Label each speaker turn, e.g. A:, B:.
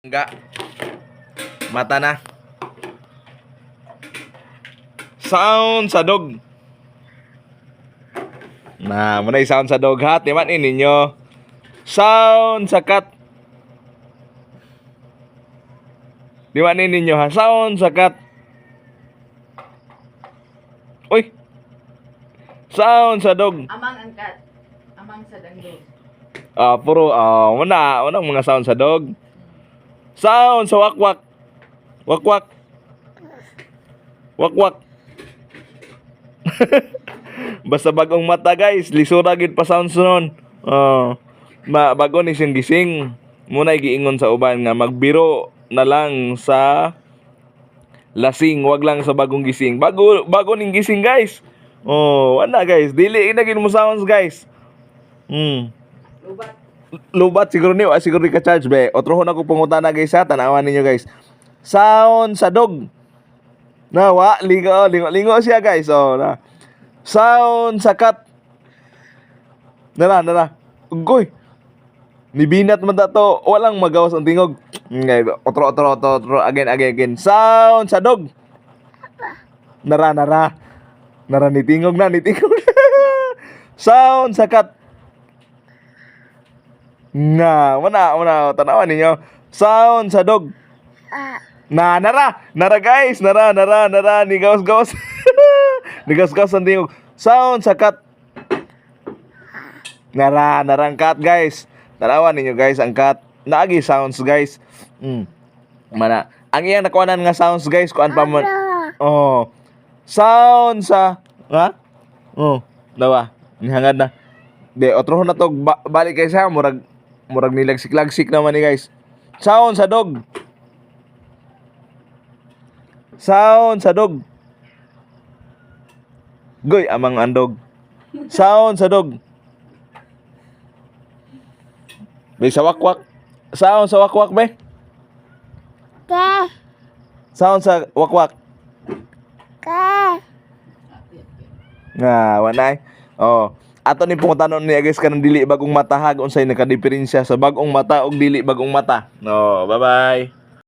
A: Ga. Mata na. Sound sa dog. Na, muna sound sa dog hat. Di man ninyo. Sound sa cat. Di man ninyo ha. Sound sa cat. Uy. Sound sa dog.
B: Amang ang cat. Amang sa dandog.
A: Ah, puro muna, unang mga sound sa dog. Sound sa wakwak. Wakwak. Wakwak. Basta bagong mata, guys, lisura gid pa sounds nun. Oh. Ma bago ni siyang gising. Muna giingon sa uban nga magbiro na lang sa lasing, wag lang sa bagong gising. Bago bago ning gising, guys. Oh, wala, guys, dili na gid mo sounds, guys.
B: Lubat.
A: Lubat siguro ni, wa siguro ni ka charge be. Otrohon ako pangutana, guys, ha. Tanawan ninyo, guys. Sound sa dog. Na wa lingo lingo lingo siya, guys. Oh, na. Sound sa cat. Nara nara. Ugoy. Nibinat man ta to, walang magawas ang tingog. Okay, otro otro otro otro, again again again. Sound sa dog. Nara nara. Nara ni tingog na ni tingog. Sound sa cat. Na, wala, wala. Tanawan ninyo. Sound sa dog. Na, nara. Nara, guys. Nara, nara, nara. Ni gawas, gawas. Ni gawas, gawas ang tingog. Sound sa cat. Nara, nara ang cat, guys. Tanawan ninyo, guys, ang cat. Naagi sounds, guys. Mana. Ang iyang nakuanan nga sounds, guys, kuan pa man. Oh. Sound sa ha? Oh, dawa. Nihangad na. De, otro na to ba- balik kay sa murag murag nilagsik-lagsik naman ni, guys. Sound sa dog. Sound sa dog. Goy, amang andog. Sound sa dog. Be sa wakwak. Sound sa wakwak be. Sound sa wakwak. Nga, wanay. Oh. Ato ni pangutanon niya, guys, kanang dili bagong mata ha, unsay nakadiferensya sa bagong mata ug dili bagong mata. No, bye-bye.